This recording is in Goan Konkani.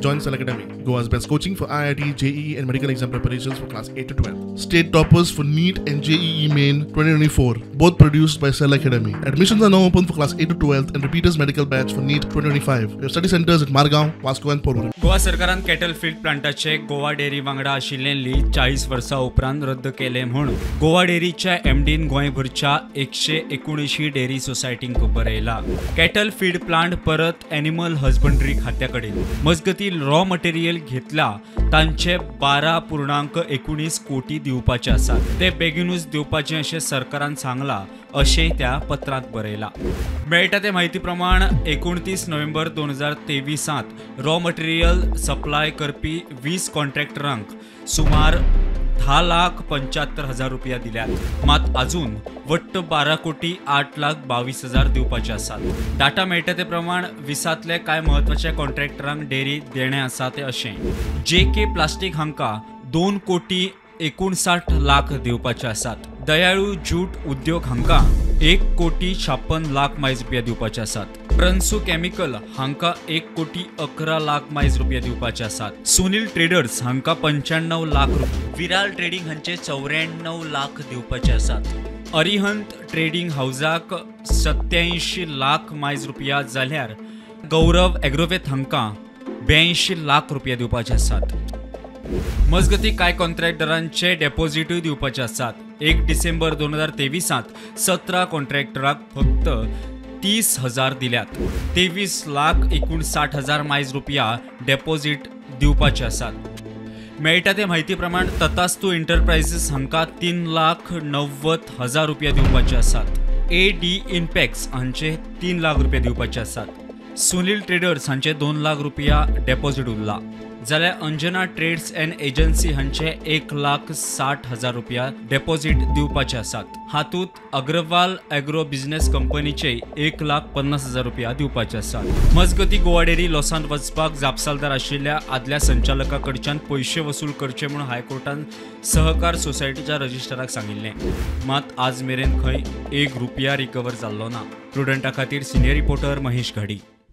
Join Cell Academy, Goa's best coaching for IIT, JEE and medical exam preparations for class 8 to 12. State toppers for NEET and JEE Main 2024, both produced by Cell Academy. Admissions are now open for class 8 to 12 and repeaters medical batch for NEET 2025. We have study centers at Margao, Vasco and Porvorim. Goa सरकारान कॅटल फीड प्लांटाचे गोवा डेअरी वांगडा आशिल्लें लीज 40 वर्सां उपरांत रद्द केलें म्हूण गोवा डेअरीच्या एमडीन गोंयभरच्या 179 डेअरी सोसायटींक बरयला. कॅटल फीड प्लांट परत एनिमल हजबंडरी खात्या कडेन. मजगती रॉ मटेरियल घेतला तांचे 12.19 कोटी दिवपाचे आसात, ते बेगीनूच दिवपाचे अशें सरकारान सांगलां अशें त्या पत्रांत बरयलां. मेळटा ते म्हायती प्रमाण 29 नोव्हेंबर 2023 रॉ मटेरियल सप्लाय करपी 20 कॉन्ट्रॅक्टरांक सुमार 10,75,000 रुपया दिल्यात, मात अजून वट्ट 12,08,22,000 दिवपाचे आसात. डाटा मेळटा ते प्रमाण 20तले कांय म्हत्वाच्या कॉन्ट्रॅक्टरांक डेअरी देणें आसा ते अशें: जे.के. प्लास्टीक हांकां 2,59,00,000 दिवपाचे आसात, दयाळू जूट उद्योग हांकां 1,56,00,000 मायज रुपया दिवपाचे आसात, प्रन्सू केमिकल हांकां 1,11,00,000 मायज रुपया दिवपाचे आसात, सुनील ट्रेडर्स हांकां 95 लाख रुपया, विराल ट्रेडिंग हांचे 94 लाख दिवपाचे आसात, अरिहंत ट्रेडिंग हावजाक 87 लाख मायज रुपया जाल्यार गौरव एग्रोवेत हांकां 82 लाख रुपया दिवपाचे आसात. मजगती कांय कॉन्ट्रॅक्टरांचे डेपॉझिटूय दिवपाचे आसात. 1 डिसेंबर 2023 17 कॉन्ट्रॅक्टराक फक्त 30,000 दिल्यात, 23,59,000 मायज रुपया डेपॉझिट दिवपाचे आसात. मेळटा ते म्हायती प्रमाण ततास्तू एंटरप्रायझीस हांकां 3,90,000 रुपया दिवपाचे आसात, ए.डी. इनपॅक्स हांचे 3 लाख रुपया दिवपाचे आसात, सुनील ट्रेडर्स हांचे 2 लाख रुपया डेपॉझिट उरला, जाल्यार अंजना ट्रेड्स अँड एजन्सी हांचे 1,60,000 रुपया डेपॉझिट दिवपाचे आसात. हातूंत अग्रवाल एग्रो बिझनेस कंपनीचे 1,50,000 रुपया दिवपाचे आसात. मजगती गोवा डेअरी लॉसांत वचपाक जापसालदार आशिल्ल्या आदल्या संचालका कडच्यान पयशे वसूल करचे म्हूण हायकोर्टान सहकार सोसायटीच्या रजिस्टराक सांगिल्लें, मात आज मेरेन खंय 1 रुपया रिकवर जाल्लो ना. प्रुडंटा खातीर सिनियर रिपोर्टर महेश घाडी.